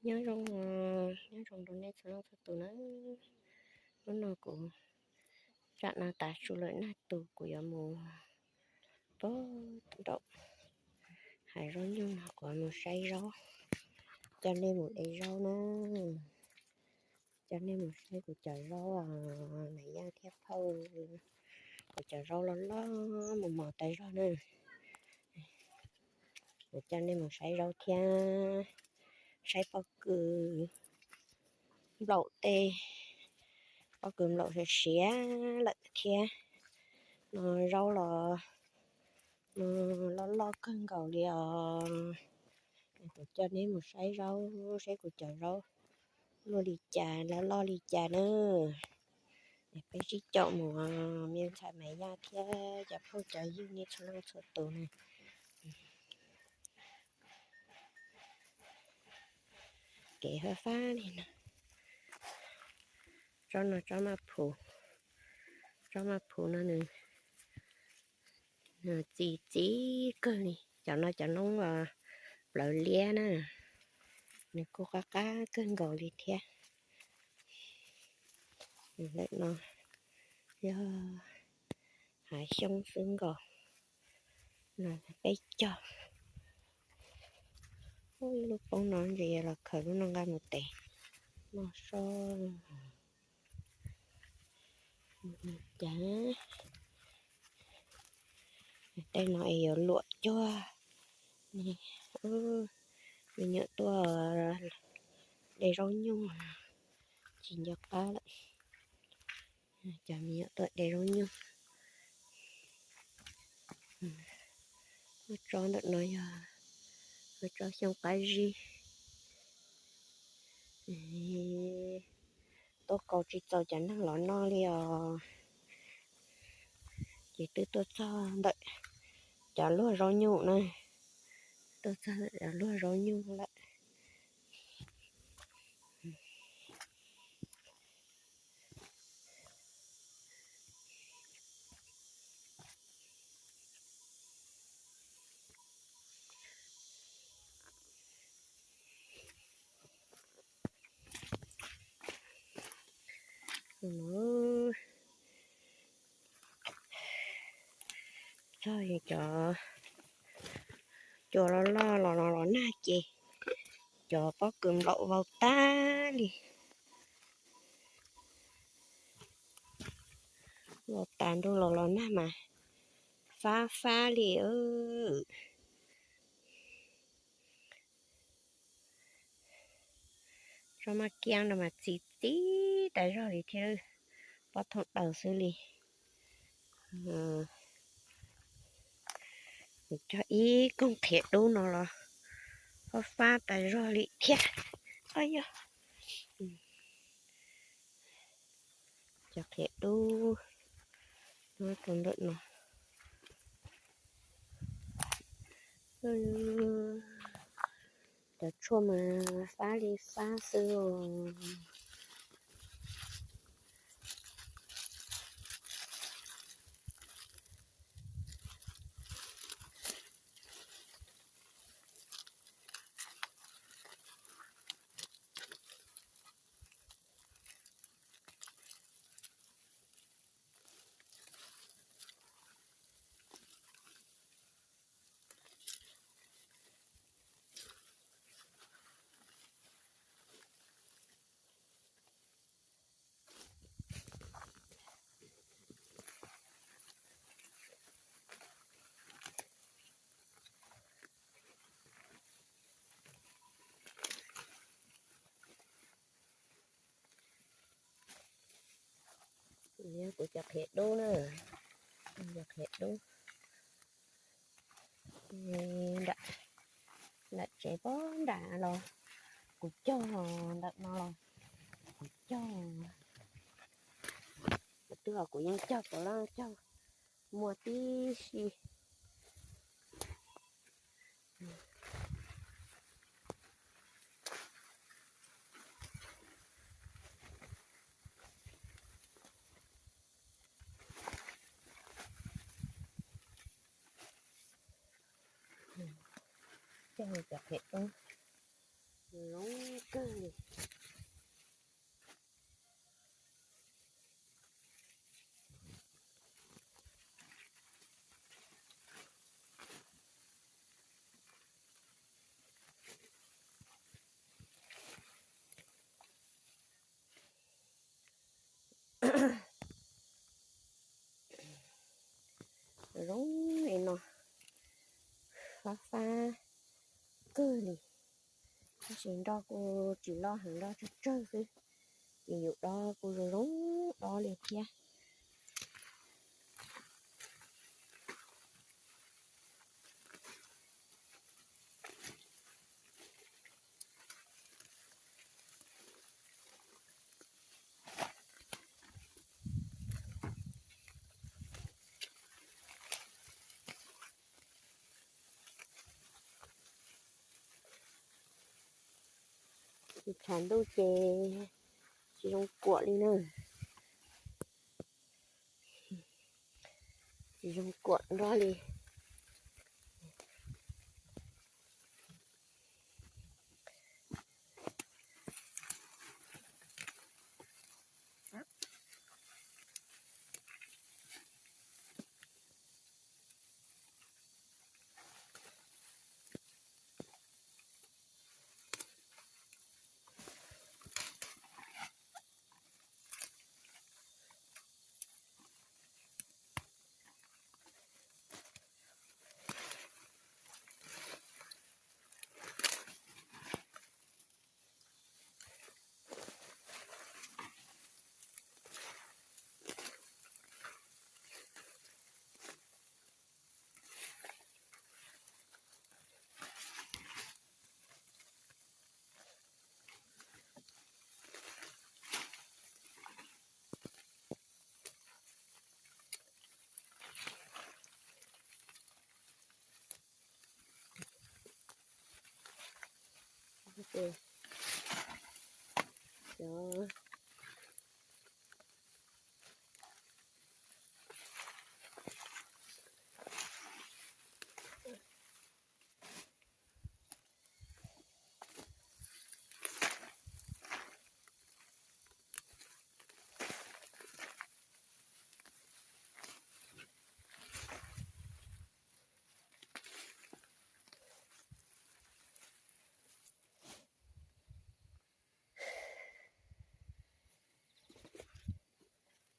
Nyob zoo, nyob zoo rau nej txhua leej txhua tus na. Hnub no kuv tsam no tav su lawm nag tu, kuv yuav mus pog nraum hav zaub nyuj no, kuv mus saib zaub, coj nej mus de zaub na, coj nej mus saib kuv cov zaub, Maiv Yaj thiab Phauj, kuv cov zaub loj loj mos mos tas zog na. Kuv coj nej mus saib zaub thiab, saib pob kws nplaum tej, pob kws nplaum siav siav lawm thiab. No zaub los no loj loj kawg nkaus li os. Kuv coj neb mus saib zaub, saib kuv cov zaub luaj li cas, loj loj li cas na. Peb sib caum mus, me ntxhais Maiv Yaj thiab cov phooj cov ywg nej txhua leej txhua tus na. Kev fab fab li no. Tsob no tsob maj phuv, tsob maj phuv no nws txi txiv kawg li. Cov no cov noob plawv liab na, nws kuj qab qab kawg nkaus li thiab. Lawm no yog hav xyoob xwb nkaus, no peb cog. Lub poob no ntses los khaws lub no nqa mus tev noj sob. Cas tej no es yuav luam cuag, me nyuam tuaj de zaub nyuj tsis nco qab lawm. Cov me nyuam tuaj de zaub nyuj. Lub tsob ntawm no yog lub tsob xyoob qab zib. Tuaj kaus tsis txaus cov neeg los noj li os. Ces twb tuaj txog ntawm cov luag zaub nyuj na, tuaj txog ntawm cov luag zaub nyuj lawm. Txog cov cua loj loj los los nag ces cov pob kws nplaum vau tag li. Los tas ntuj los los nag mas fab fab li. Tsob maj kiab no mas txi txiv tas zog li thiab, pob thoom daws xwb li. Cog ib koog qhiav dub no los fab fab tas zog li thiab. Yog cov qhiav dub nyob rau ntawm no. Cov tshuaj mas fab li fab xwb os. Kuv cov qhiav dub na, cov qhiav dub nram tsev pob nram los kuv cog, ntawm no los kuv cog. Kuv twb los kuv yeej cog, kuv los cog muaj tib si. Cog cov qhiav dub zoo kawg. Tab sis nroj kuj tsis loj heev, nroj tsawg tsawg xwb, ces yus dob kuj zoo zoo dob li thiab. Tsis tshav ntuj ces tsis zoo kuam li na. Tsis zoo kuam nroj li.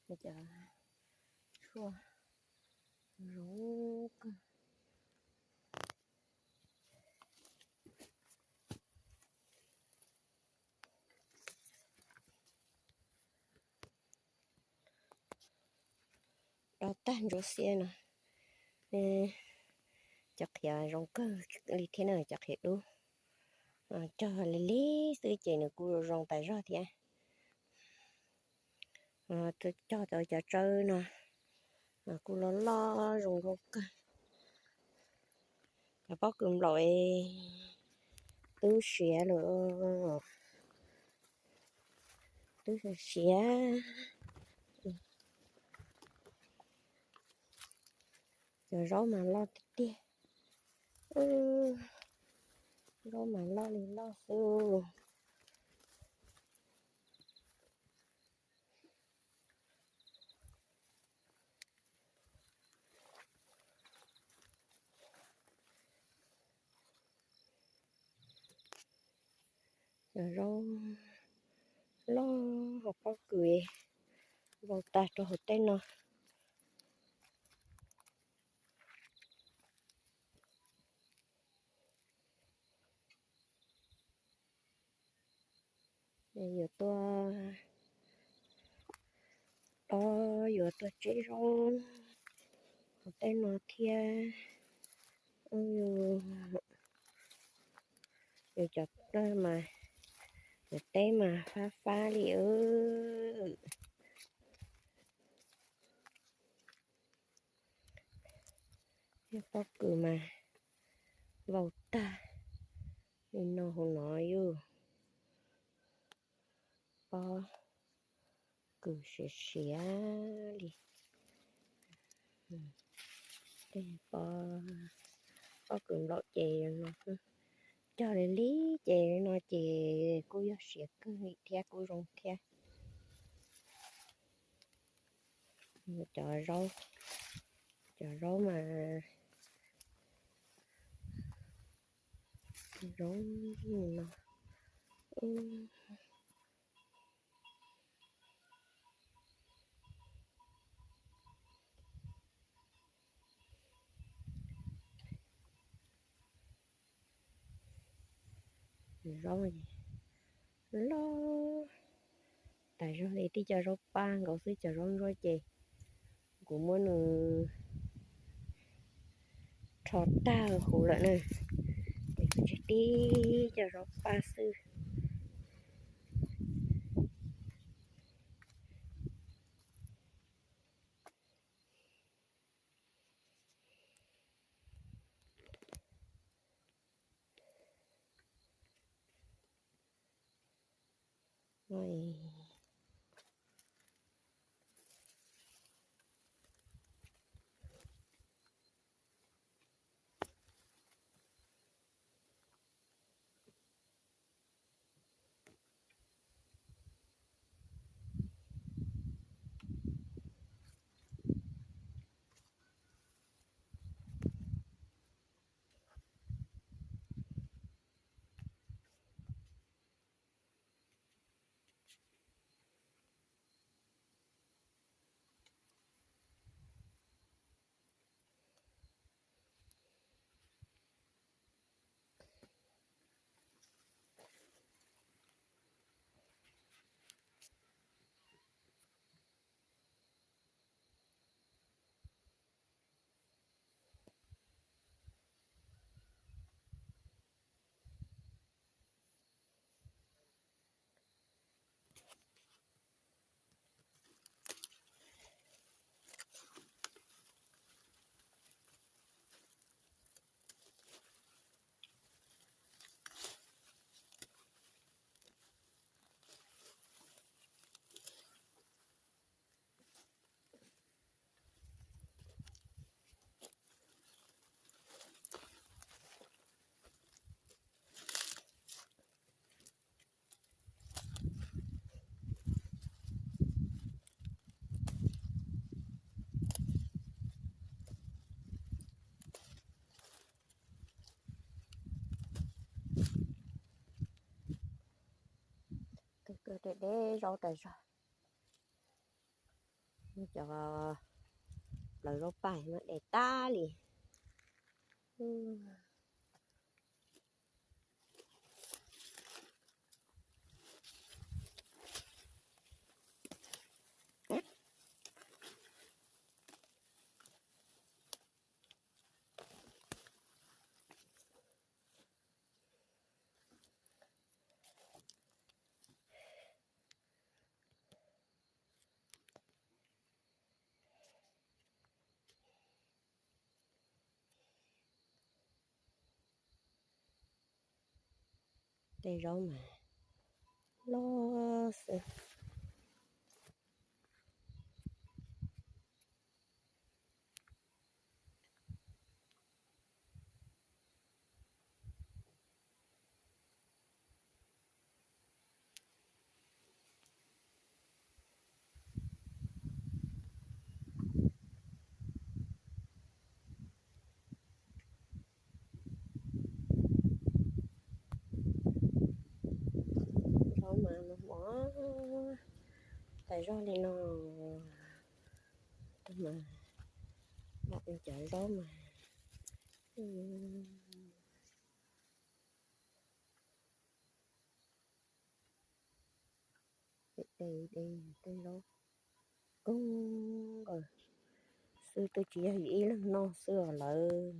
Cov tshuaj zoo kawg. Dob tag ntsuav xiab no, cov qhiav zoo kawg li thiab na, cov qhiav dub. Cog lig lig xwb ces nws kuj zoo tas zog thiab. Cog tau cov tsawb no kuj loj loj zoo nkauj kawg. Cov pob kws nplaum twb siav lawm, twb siav. Cov zaub mas loj tiag tiag, zaub mas loj li loj xwb. Cov zaub loj hauv pob kws vau tag rau hauv tej no. Yuav tuaj dob, yuav tuaj tseb zaub hauv tej no thiab. Yus cov mas, cov teb mas fab fab li. Pob kws mas vau tag li no hauv no yus. Pob kws siav siav li. Pob kws nplaum ces no, cog lig lig ces no ces kuj yog siav kawg li thiab kuj zoo thiab. Cov zaub, cov zaub mas zoo no. Zaub loj tas zog li, tib co zaub paj nkaus xwb, cov zaub ntsuab ces kuv muab nws rho tag huv lawm na. Ces kuv tseg tib co zaub paj xwb. Tus kws deb deb zaub tas zog. Cov plaws zaub paj mas deb tag li. Tej zaub mas loj xwb. Zaub mas mos mos tas zog li no. Mas cov zaub mas de de tej zaub kawg nkaus xwb, twb tsis yog ib leeg noj xwb os lawv.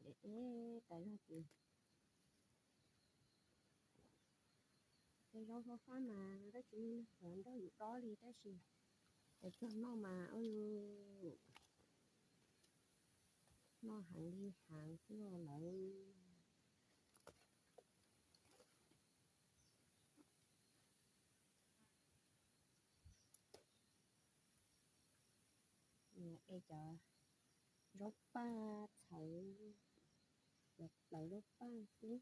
Ib tas zog ces tej zaub fab fab mas dab tsi los nrog yus dob li tab sis es txog noj mas ua yus noj heev li heev xwb lawm. Es cov zaub paj txhawv, cov plaws zaub paj xwb.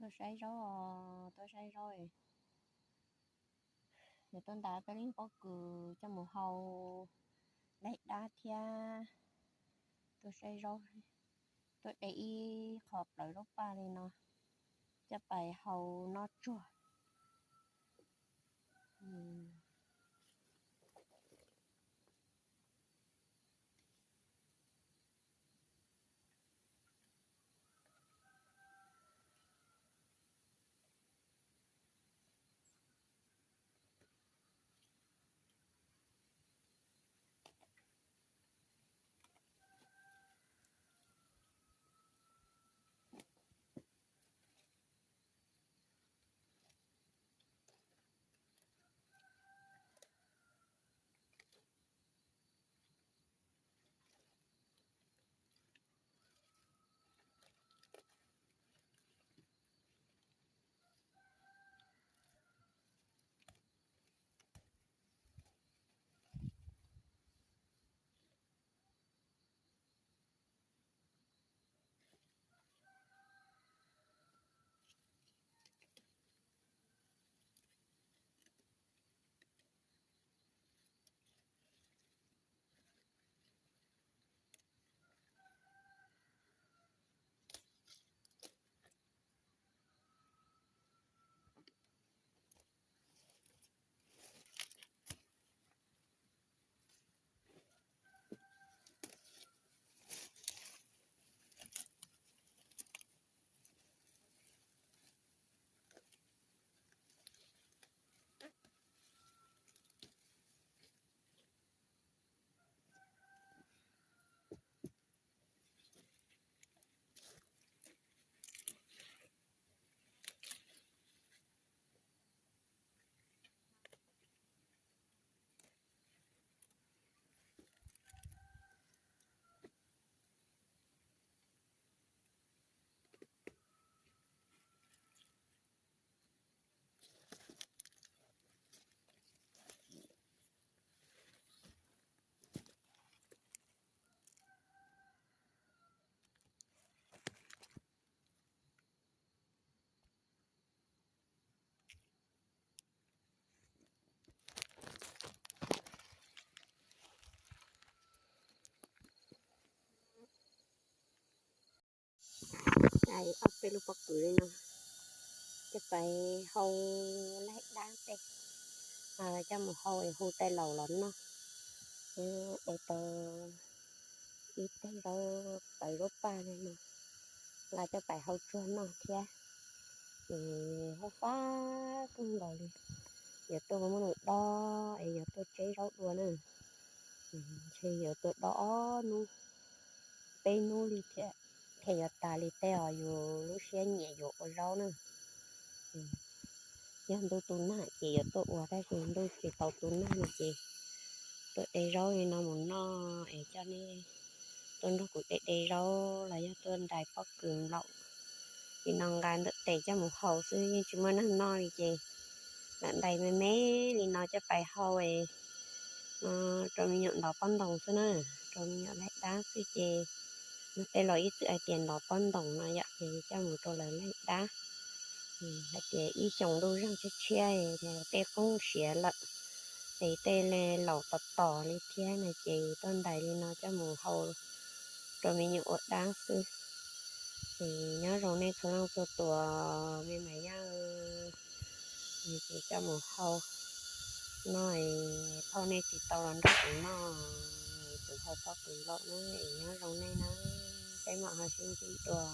Tuaj saib zaub os, tuaj saib zaub. Yog tuaj ntaus peb leeg pob kws coj mus hau daim dab thiab tuaj saib zaub, tuaj de ib qho plaws zaub paj li no coj pais hau noj tsuag. Pob kws li no, coj pais hau laij dab tej, coj mus hau es hu tej laus los noj. Es tau ib teg zaub pawv zaub paj li no, los coj pais hau tsuag noj thiab. Ces fab fab kawg nkaus li. Yuav tuaj muab nws dob es yuav tuaj tseb zaub dua na. Ntshe yuav tuaj dob ob hnub peb hnub li thiab thiaj yuav tas li tej os, yus lub siab nyiam yuav ua zaub na. Yog ntuj tu nag ces yuav tuaj ua, tab sis ntuj tsis tau tu nag no ces tuaj de zaub li no mus noj es coj nej tuaj nrog kuv de de zaub los yog tuaj ntais pob kws nplaum li no nqa ntawm tes coj mus hau xwb, yeej tsis muaj neeg noj li ces lam ntais me me li no coj pais hau es no rau me nyuam ntov pob ntoos xwb na, rau me nyuam laij dab xwb ces no tej laus ib txwm hais tias ntov pob ntoos no yom, ces coj mus rau lawv laij dab. Hais tias ib xyoos ntuj zeeg tshiab tshiab, tej qoob siav lawm, ces tej laus tos tos li thiab no ces tuaj ntais li no coj mus hau rau me nyuam ua dab xwb. Ces nyob zoo nej txhua leej txhua tus, me mas yaj, ces coj mus hau no, phauj nej tsis tau los nrog kuv noj, kuv hau pob kws nplaum na, es nyob zoo nej na, peb mam ho sib ntsib dua.